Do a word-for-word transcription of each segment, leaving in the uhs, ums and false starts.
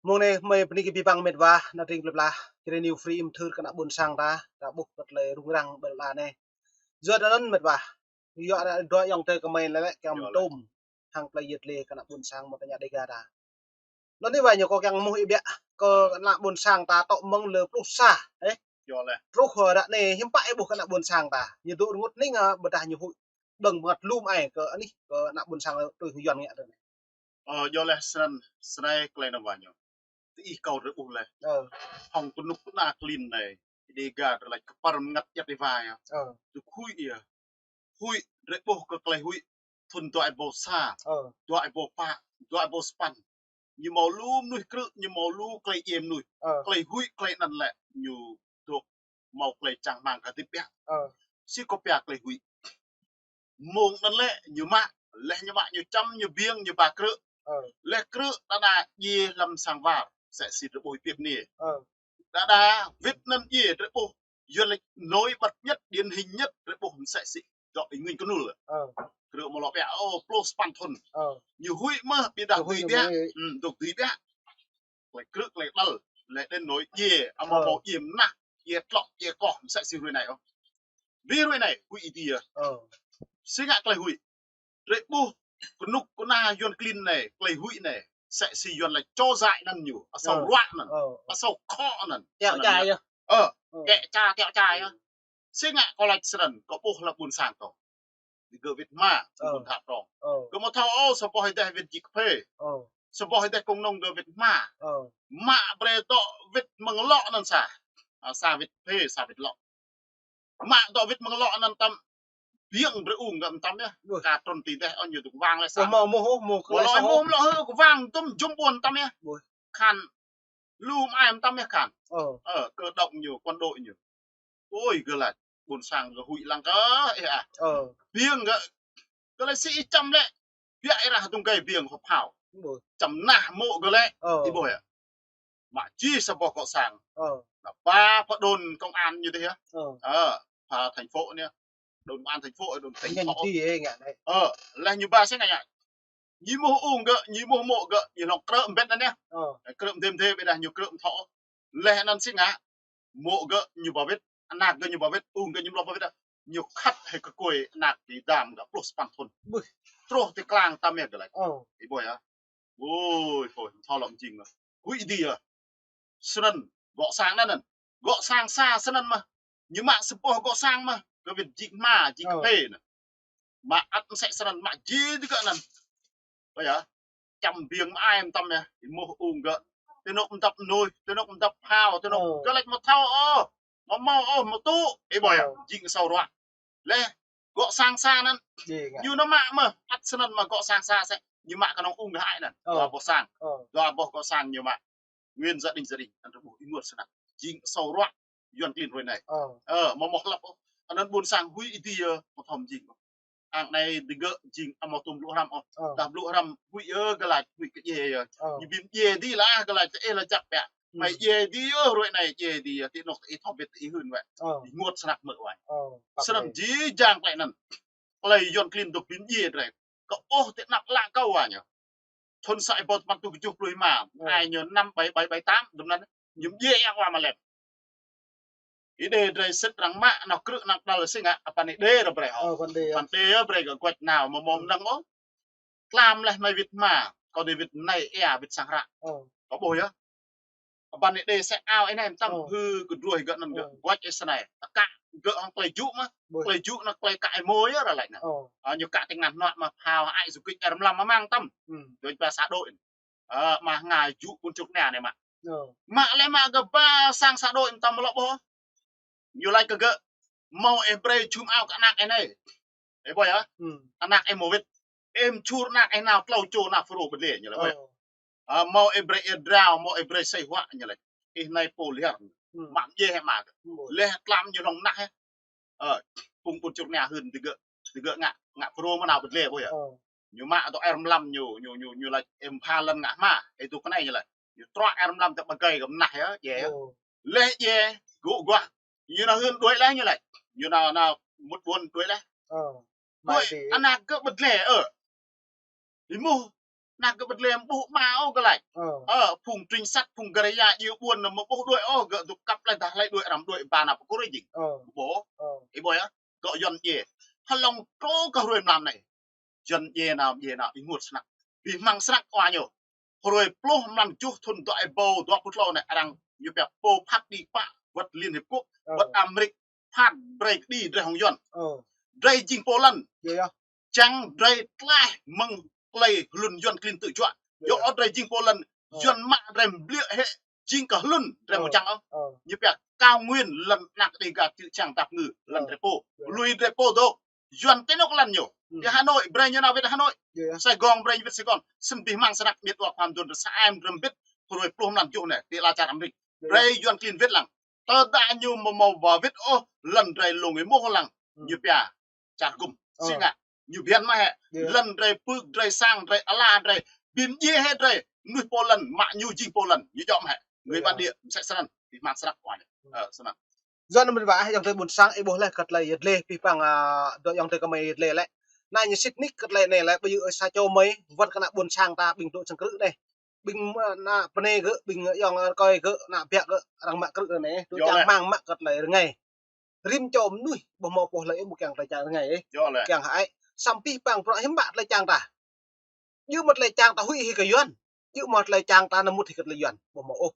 Mơ̆ng anai mơi bơni kơ abih bang mĕt wa, ană tring plơi pla, Jrai New Free mơthưr kơ ană ƀôn sang ta, ta ƀuh kơ tơlơi rŭng răng ƀơi lŏn anai. Yua anŭn mĕt wa, yua ană dua ayŏng adơi gơmơi lĕ lĕ kiăng mơtŭm hăng tơlơi yet lĕ kơ ană ƀôn sang mơ̆ng tơña Dega ta. Anŭn anai wa ñu kâo kiăng mŭh ih biă kơ ană ƀôn sang ta tŏ mơ̆ng lơ pluh sa, ơ. Yua lĕ. Truh ră anai hiư̆m pă ih ƀuh kơ ană ƀôn sang ta. Ñu dŏ rơngot hning, ơ, ƀôdah ñu huĭ. Đơ̆ng bơngăt lŏm ai kơ anih, kơ ană ƀôn sang tui hơyuan ngă tơ anai. Ơ, yua lĕ snăn, snei klei anŭn wa ñu. Tơ ih kâo drei ƀuh lĕ. Ơ. Hŏng kơnuk kơna klin anai. Dega drei lač kơpăr mơngăt djăp ih wa yơh. Ơ. Tŭ huĭ yơh. Huĭ, drei ƀuh kơ klei huĭ. Thŭn dua êbâo sa, ơ, dua êbâo pă, dua êbâo sapăn. Ñu mâo lu mơnuih krư̆, ñu mâo lu klei djiê mơnuih. Ơ. Klei huĭ, klei anăn lĕ, ñu dŏ mâo klei čang hmang kơ tĭp biă. Ơ. Si kơ pia klei huĭ. Mơ̆ng anăn lĕ, ñu mă, leh ñu mă, ñu čăm, ñu biêng, ñu ba krư̆. Ơ. Leh krư̆, đa đa djiê hlăm sang war, msĕ si drei ƀuh ih pip anai. Ơ. Đa đa, wĭt anăn djiê drei ƀuh, yua lĕ nổi bật nhất, điển hình nhất, drei ƀuh msĕ si dŏ ih Nguyễn Khnul. Ơ. Krư̆ mơ̆ lŏ biă, ơ, pluh sapăn thŭn. Ơ. Ñu huĭ mơh, ƀiădah huĭ biă. Ơ. Hm, dŏ huĭ biă. Klei krư̆, klei đăl, leh đến nổi djiê, amâo mâo djiê mnah, djiê tlŏk, djiê koh, msĕ si hruê anai, ơ. Bi hruê anai, huĭ ih dih. Ơ. Si ngă klei huĭ. Drei ƀuh kơnuk kơna Yuăn klin anai, klei huĭ anai, msĕ si Yuăn lač trôi dạt anăn ñu, asâo ruă anăn, asâo khŏ anăn. Tiŏ ča yơh. Ơ, kĕ ča, tiŏ ča yơh. Si ngă kâo lač snăn, kâo ƀuh hlăm ƀuôn sang kâo. Digơ̆ wĭt hma, ƀuôn Thap Trong. Kâo mơ̆ thâo ôh, sa boh ih deh wĭt jik kphê. Sa boh ih deh kông nông gơ̆ wĭt hma. Mă brei dŏ wĭt mơ̆ng lŏ anăn sa. A, sa wĭt kphê, sa wĭt lŏ. Mă dŏ wĭt mơ̆ng lŏ anăn tăm biêng brei ung gơ̆ mtam yơh. Ui. Ka trŭn ti deh ôh ñu dŏ wang leh sa. Ơ, mâo mơ̆ ôh, mâo kơ leh sa ôh. Mâo mơ̆ ôh, kơ wang tŭm jum ƀuôn mtam yơh. Ui. Khan. Lu mơai mtam yơh khan. Ơ. Ơ, kơ đŏk ñu, quân đội ñu. Ôi, gơ̆ lač. Ƀuôn sang gơ̆ huĭ lăng kơ, ơ, ih ah. Ơ. Biêng gơ̆. Gơ̆ lač si ih čăm lĕ. Biă ih rah dŭng gai biêng hŏp hao. Ui. Čăm nah mô̆ gơ̆ lĕ. Ơ. Ih ƀuh yơh. Mă čih sa boh gŏ sang. Ơ. Nă ba pơ đồn công an ñu dih yơh. Ơ. Ơ, pha thành phố anai. Đồn công an thành phố, đồn tỉnh. Nhân phố. Ti ê ngă anai. Ơ, leh ñu ba si ngă anai. Ñu ƀuh ung gơ̆, ñu ƀuh mô̆ gơ̆, ñu hlŏng krư̆ mbĭt anăn yơh. Ơ. Krư̆ mdê mdê ƀiădah ñu krư̆ mthŏ. Leh anăn si ngă. Mô̆ gơ̆ ñu ba wĭt, anak gơ̆ ñu ba wĭt, ung gơ̆ ñu ƀlŏr ba wĭt. Ñu khăt hĕ kơ kôi anak dĭ dam gơ̆ pluh sapăn thŭn. Ui. Truh ti klang tăm yơh gơ̆ lač. Ơ. Ih ƀuh yơh. Ôi, ôi, thâo lŏm jing mơh. Huĭ ih dih yơh. Snăn, gŏ sang anăn. Gŏ sang sa snăn mơh. Ñu mă sa boh gŏ sang mơh. Kơ wĭt jik hma, jik kphê anăn. Mă ăt msĕ snăn, mă jih digơ̆ anăn. Ƀuh yơh. Čăm biêng mơai mtam yơh. Ih mơ̆ ung gơ̆. Ti anôk mdăp mnuih, ti anôk mdăp phao, ti anôk gơ̆ lač mơ̆ thâo ôh. Mơ̆ mâo ôh, mơ̆ tŭ. Ih ƀuh yơh. Jing asâo ruă. Leh, gŏ sang sa anăn. Ñu nao mă mơh, ăt snăn mă gŏ sang sa sĕ. Ñu mă kơnơ̆ng ung gah ai anăn. Ơ. Dua boh sang. Ơ. Dua boh gŏ sang ñu mă. Nguyên gia đình, gia đình, anăn rơbuh ih ngŏt snăk. Jing asâo ruă, Yuăn klin hruê anai. Ơ. Ơ, mâo mơ̆ hlăp ôh. Anăn ƀuôn sang huĭ ih dih yơh, mơ̆ thâo jing. Ang anai digơ̆ jing amâo tŭm blŭ hrăm ôh. Ơ. Dah blŭ hrăm huĭ yơh, gơ̆ lač huĭ kơ djiê yơh. Ơ. Ñu bi mdjiê dih lah, gơ̆ lač ih lač jăk biă. Mă djiê dih yơh, hruê anai djiê dih yơh, ti anôk ih thâo bĭt ih hưn wĕ. Ơ. Ih ngŏt snăk mơ̆ wai. Ơ. Snăn jih jang klei anăn. Klei Yuăn klin dôk bi mdjiê drei. Kơ ƀuh ti anăp ală kâo wa ñu. Thŭn sa êbâo tơpăn êtuh kjuh pluh êma. Ơ. Ai ñu năm bảy bảy bảy tám, dŭm anăn. Ñu mdjiê yang wa mă lĕ. Ih dê drei sĭt arăng mă, nao krư̆ nao đăl si ngă, apăn ih dê ră brei hŏ. Ơ, apăn dê yơh. Apăn dê yơh brei gơ̆ guač nao, mâo mơ̆ mnơ̆ng ôh. Tlam leh mơi wĭt hma, kâo dê wĭt anei êa wĭt sang hră. Ơ. Kâo ƀuh yơh. Abăn ih dê sĕ ao ih anei mtam hư kơ druih gơ̆ anăn gơ̆ guač ih snei. Kă gơ̆ hŏng klei jŭ mơh. Klei jŭ anăn klei kă ih mô yơh ră lač anăn. Ơ. A, ñu kă ti ngăn hnuă mơh phao ai su kĭč er mlam mơmăng mtam. Dôč ba sa đôi. Ơ, mă ngă jŭ ƀuôn čuk anei anei mă. Ơ. Mă leh mă gơ̆ ba sang sa đôi mtam lŏ ƀuh. Ñu lač kơ gơ̆, mâo ih brei čum ao kơ anak ih anei. Ih ƀuh yơh. Anak ih mâo wĭt. Ih mčhur anak ih nao tlâo čô nao Fulro ƀơdle ñu lač ƀuh yơh. Ơ. A, mâo ih brei ih drao, mâo ih brei asơi huă ñu lač. Ih anei pô liar. Mă mdjiê hĕ mă gơ̆. Leh tlam ñu hlŏng nah hĕ. Ơ, phung ƀuôn čuk anei hưn digơ̆, digơ̆ ngă, ngă Fulro mơ̆ nao ƀơdle ƀuh yơh. Ơ. Ñu mă dŏ er mlam ñu, ñu, ñu, ñu lač ih pha lăn ngă hma, ih dôk anei ñu lač. Ñu truă er mlam tơ ƀơgơi gơ̆ mnah yơh, djiê yơh. Ơ. Leh djiê, gŭ guah. Ñu nao hưn đuaĭ leh ñu lač. Ñu nao, nao mŭt ƀuôn đuaĭ leh. Ơ. Đuaĭ, anak gơ̆ ƀơdle, ơ. Ih mŭt. Tah gơ̆ ƀu dlem ƀuh mă ôh gơ̆ laĭ. Ơ. Ơ, phung trinh sát, phung gơraya djru ƀuôn anŭn mơ̆ ƀuh đuaĭ ôh, gơ̆ dŏ kăp laih dah laĭ đuaĭ răm đuaĭ ba nao pơkŭr jing. Ơ. Ƀuh. Ơ. Ih ƀuh yơh. Dŏ Yuan djai. Hlŏng truh kơ hruê mlam anai. Yuan djai nao, djai nao, ih ngă snăk. Ih hmăng snăk wa ñu. Hruê pluh mlam tơjuh thun dua êbâo dua pluh klâo anai, arăng ñu pia pô phat đĭ pă wơ̆t Liên Hiệp Quốc, ơ, wơ̆t Amrik phat brơi kơ đĭ drơi hăng Yuan. Ơ. Drơi jing pô lăn. Yơh, yơh. Čang drơi tlaih mơ̆ng klei hlŭn Yuan klin tŭ juă. Yơh. Yua ôh drơi jing pô lăn, ơ, Yuan mă drơi bliĕ hĭ jing kơ hlŭn drơi, ơ, mơ̆ čang ôh. Ơ. Ñu pia cao nguyên lăn anăk Đêga čư̆ čang tap ngư lăn, ơ, drơi pô. Yơh. Lui drơi pô dŏ. Yuan tơ anŏ lăn ñu. Ừ. Pơ Hà Nội, brơi ñu nao wĭt Hà Nội. Yơh. Sài Gòn, brơi ñu wĭt Sài Gòn. Snăn ƀing hmăng snăk miet wa khua mơdun rơsa em drăm bit hruê pluh mlam tơjuh anai, ti ala čar Amrik. Yơh. Brơi Yuan klin wĭt lăng. Tơdah ñu mơ̆ hmâo ba wĭt ôh, lăn drơi lông ih mơ̆ lăng. Ừ. Ñu pia čar gŭm. Ơ. Sĭt ngă. Ñu phiăn mă hĕ. Yơh. Lăn drơi pưk, drơi sang, drơi ala, drơi bim djai hĕ drơi. Mơnuih pô lăn, mă ñu jing pô lăn. Ñu djŏ mă hĕ. Người, yơh, bản địa, msĕ snăn. Ƀing hmăng snăk wa ñu. Ơ, snăn. Yua anŭn mơ̆n wa, ayŏng adơi ƀuôn sang, ih ƀuh laih kơ tơlơi yơh dleh, pih păng, a, dŏ ayŏng adơi kơ mơi yơh dleh lĕ. Anai ñu sĭt nik kơ tơlơi anai lĕ, ƀu djơ̆ sa čô mơi, wơ̆t kơ ană ƀuôn sang ta ƀing dŏ sang krư̆ anai. Ƀing, a, ană pơnê gơ̆, ƀing ayŏng rơkơi gơ̆, ană biă gơ̆, arăng mă krư̆ anai, dŏ, yơh, čang lĕ, hmăng mă kơ tơlơi rơngai. Rĭm čô mơnuih, ƀu hmâo pô hlơi ƀu kiăng tơlơi čang rơngai, ơ. Yơh lĕ. Kiăng hơăi, samơ̆ pih păng bruă hiư̆m pă tơlơi čang ta. Djơ̆ mơ̆ tơlơi čang ta huĭ hĭ kơ Yuan. Djơ̆ mơ̆ tơlơi čang ta nao mŭt hĭ kơ tơlơi Yuan. Ƀu hmâo ôh.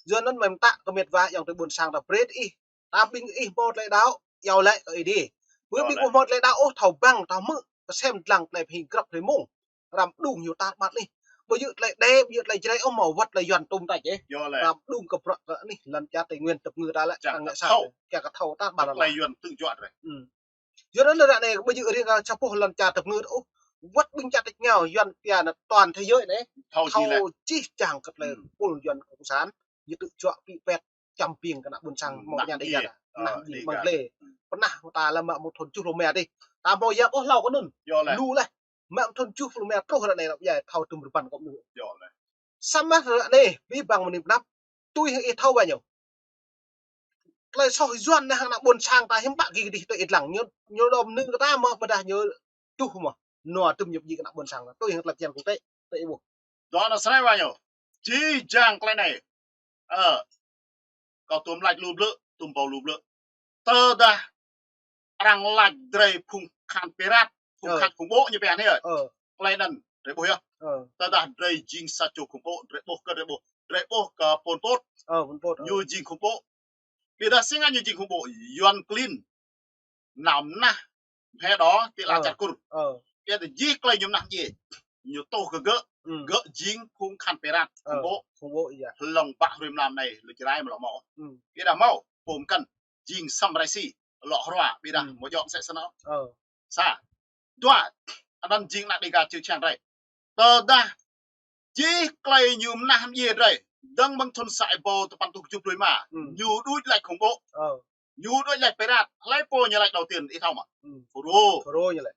Yua anŭn mơi mơta kơ miet wa ayŏng adơi ƀuôn sang ta brơi ih. Tam ƀing ih hmâo tơlơi đaŏ, iâu laĭ kơ ih đĭ. Ƀu, yơh, ƀing lĕ, ƀu hmâo tơlơi đaŏ ôh, thâo băng, thâo hmư̆, kơsem dlăng tơlơi pơhing grăp hrơi mông. Răm đung ñu tar ƀar anih. Ƀu djơ̆ tơlơi đe, ƀu djơ̆ tơlơi Jrai ôh, hmâo wơ̆t tơlơi Yuan tŭm tač yơh. Yơh lĕ. Răm đung kơ bruă kơ anih, lăn čar Tây Nguyên tơpơngư ta lĕ, čang kơ thâo. Kiăng kơ thâo tar ƀar lăn. Tơlơi Yuan tŭ juă drơi. Ừ. Yua anŭn ră anai ƀu djơ̆ riêng kơ sa boh lăn čar tơpơngư ôh. Wơ̆t ƀing čar tač rơngiao Yuan pia anŭn toàn thế giới anai. Thâo, thâo jih lĕ. Jih jang kơ tơlơi, ừ, pul Yuan cộng sản. Ñu tŭ juă pĭ pet čăm ƀing kơ ană ƀuôn sang mơ̆, nah, ñan Đêga. Ih, ơ, nah, ih Đêga. Măng lĕ. Pơnah ta lăm mă mơ̆ng thun tơjuh pluh rơma dih. Ta hmâo yap ôh hlâo kơ anŭn. Yơh lĕ. Lu laih. Mă mơ̆ng thun tơjuh pluh rơma truh ră anai lăp djai thâo tŭm rơbăn kơ anŭn. Yơh lĕ. Samơ̆ ră anai, ƀing ƀing mơ̆ng anai pơnăp. Tui hăng ih thâo ƀă ñu. Tơlơi soh Yuan anai hăng ană ƀuôn sang ta hiư̆m pă gih kơdih tui ih lăng. Ñu, ñu đom nư kơ ta mơ̆ ƀôdah ñu tuh mơ̆. Nua tŭm ñu pơjing kơ ană ƀuôn sang ta. Tui hăng tơlơi phiăn quốc tế. Tui ih ƀuh. Dŏ anŭn srei wa ñu. Jih jang tơlơi anai. Ơ. Kâo tŭm lač lu blư̆, tŭm ƀâo lu blư̆. Tơdah arăng lač drơi phung khan pirat, phung, ơ, khan khủng bố ñu pia anai. Ơ. Tơlơi anŭn, drơi ƀuh yơh. Ơ. Tơdah drơi jing sa čô khủng bố, drơi ƀuh kơ, drơi ƀuh. Drơi ƀuh kơ Pol Pot. Ơ, Pol Pot, ơ. Ñu jing khủng bố. Ƀiădah sĭt ngă ñu jing khủng bố, Yuan klin. Nao mơnah, hĕ dŏ, ti ala, ơ, čar Kur. Ơ. Ƀiădah jih tơlơi ñu mơnah djai. Ñu tŭ kơ gơ̆, ừ, gơ̆ jing phung khan pirat, ơ, khủng bố. Khủng bố, yơh. Hlŏng ƀă hruê mlam anai, lu Jrai mơ̆ lŏ hmâo. Ừ. Ƀiădah hmâo, pôm kăn, jing Sam Raisi, lŏ hrua, ƀiădah, ừ, mơ̆ djŏ msĕ snăn. Ơ. Sa. Dua, anŭn jing ană Đêga čư̆ čang drơi. Tơdah jih tơlơi ñu mơnah mơdjai drơi. Dơ̆ng mơ̆ng thun sa êbâo tơpăn rơtuh tơjuh pluh rơma. Ừ. Ñu đuaĭ lač khủng bố. Ơ. Ñu đuaĭ lač pirat. Hlơi pô ñu lač đầu tiên, ih thâo mơ̆? Ừ. Fulro. Fulro ñu lač.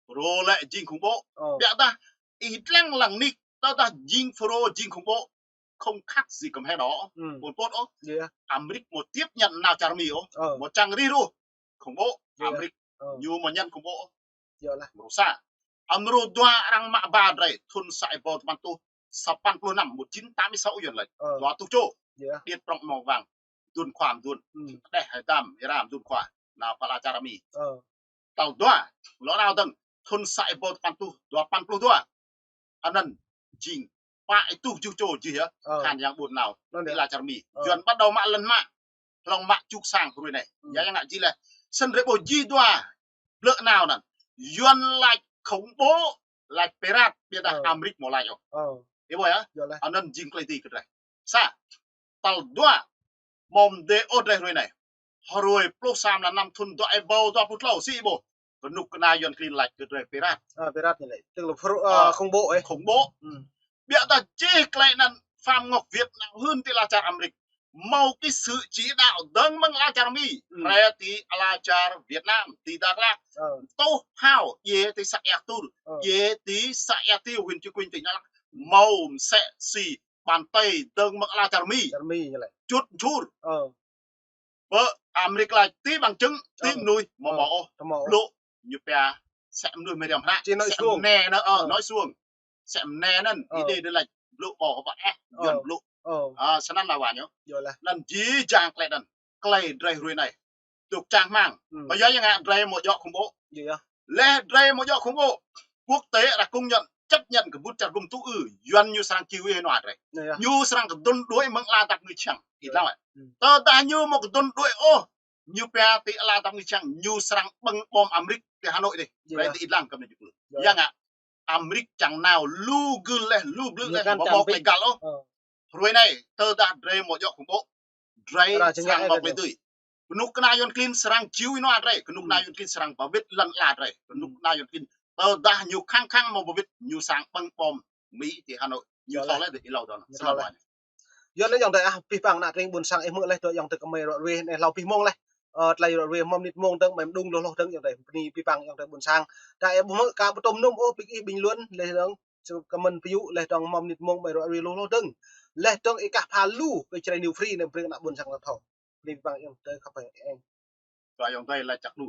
Fulro lĕ jing khủng bố. Ơ. Ƀiădah, ih lăng lăng nik, tơdah jing Fulro jing khủng bố. Không khác gì kơ hĕ dŏ. Ừ. Pol Pot ôh. Yơh. Amrik mơ̆ tiếp nhận nao čar Mi ôh. Ơ. Mơ̆ čang rĭm ruh. Khủng bố. Yơh. Amrik. Ơ. Ñu mơ̆ nhận khủng bố. Yơh lah. Mrô sa. Mrô dua arăng mă ba drơi. Thun sa êbâo tơpăn rơtuh sapăn pluh năm, một chín tám mươi sáu Yuan lač. Ơ. Dua rơtuh čô. Yơh. Điêt prŏng mơ̆ng wang. Dŭn khua mơdŭn. Ừ. Đeh hai dam, ih ram dŭn khua. Nao pơala čar Mi. Ơ. Tal dua, lŏ nao dơ̆ng, thun sa êbâo tơpăn rơtuh dua păn pluh dua. Anŭn jing pă rơtuh tơjuh čô jih yơh. Ơ. Khan yang ƀun nao. Anŭn yơh. Ti ala čar Mi. Ơ. Yuan bắt đầu mă lŏn mă. Hlŏng mă čuk sang hruê anai. Ừ. Yua yang ngă jih laih. Snăn drơi ƀuh jih dua blư̆ nao anŭn. Yuan lač khủng bố, lač pirat, ƀiădah, ơ, Amrik mơ̆ lač ôh. Ơ. Ih ƀuh yơh? Yơh laih. Anŭn jing tơlơi dưi kơ drơi. Sa. Tal dua, mơ̆ng dêh ôh drơi hruê anai. Hruê pluh sa mlan năm thun dua êbâo dua pluh klâo, sĭ ƀuh. Kơnuk kơna Yuan klin lač kơ drơi pirat. Ơ, pirat ñu lač. Tức là phru-, ơ, ơ, khủng bố, ơ. Khủng bố. Ừ. Ƀiădah jih tơlơi anŭn Phạm Ngọc Việt nao hưn ti ala čar Amrik. Hmâo kơ sự chỉ đạo dơ̆ng mơ̆ng ala čar Mi. Ừ. Rai ti ala čar Việt Nam, ti Dak Lak. Ơ. Tuh hao, djai ti xã Ea Tur. Ơ. Djai ti xã Ea Tiêu, huyện Chư Kuin, tỉnh Đắk Lắk. Hmâo msĕ si bàn tay dơ̆ng mơ̆ng ala čar Mi. Čar Mi ñu lač. Čut čur. Ơ. Pơ Amrik lač ti bằng chứng, ti, ơ, mơnuih, mơ̆, ơ, hmâo ôh. Hmâo ôh. Lu, ñu pia, msĕ mơnuih mơriăm hră. Chỉ nói suông. Msĕ anai, ơ, ơ, nói suông. Sĕ mơnĕ anŭn, ih đĭ đĭ laĭ blŭ pô hơbă eh, Yuan blŭ. Ơ, snăn lă wa ñu. Anŭn jih jang tơlơi anŭn. Tơlơi drei hrơi anai. Tŭk čang hmang. Ƀơi yua ngă drei mơ̆ djŏ khủng bố. Laih drei mơ̆ djŏ khủng bố. Quốc tế ră kông nhận, chấp nhận kơ ƀut čar gum tŭ ư, Yuan ñu srăng čiu ih nua drei. Ñu srăng kơdŭn đuaĭ mơ̆ng ala dăp ngui čang. Ih lăng. Tơdah ñu mơ̆ kơdŭn đuaĭ ôh. Ñu pia ti ala dăp ngui čang, ñu srăng ƀơ̆ng bom Amrik ti Hà Nội dih. Drei ti ih lăng kơ mơ̆ ñu. Yua ngă Amrik čang nao lu gưl laih, lu blư̆ laih, mơ̆ mâo tơlơi găl ôh. Hrơi anai, tơdah drei mơ̆ djŏ khủng bố. Drei srăng mâo tơlơi dưi. Kơnuk kơna Yuan klin srăng čiu ih nua drei. Kơnuk kơna Yuan klin srăng ba wĭt lŏn ala drei. Kơnuk kơna Yuan klin. Tơdah ñu khăng khăng mơ̆ ba wĭt, ñu srăng ƀơ̆ng bom Mi ti Hà Nội. Ñu thâo laih dih ih lâo dŏ. Snăn lă wa ñu. Yua anŭn ayŏng adơi ah, pih păng ană tring ƀuôn sang ih hmư̆ laih dŏ ayŏng adơi kơ mơi ră ruai anai hlâo pih mông laih. Ơ, tơlơi ră ruai mơ̆ng mơnit mông dơ̆ng mơi mơđung lu hloh dơ̆ng ayŏng adơi. Bơni pih păng ayŏng adơi ƀuôn sang. Ta ih ƀu hmư̆ kơ ƀu tŭm nŭm ôh, pik ih ƀing Yuan laih dơ̆ng. Kơ mơ̆n pơyŭ laih dơ̆ng mơ̆ng mơnit mông mơi ră ruai lu hloh dơ̆ng. Laih dơ̆ng ih kah pha lu kơ Jrai New Free anai brơi ană ƀuôn sang ta thâo. Bơni pih păng ayŏng adơi khăp hơ. Kơ ayŏng adơi laĭ čăk lu.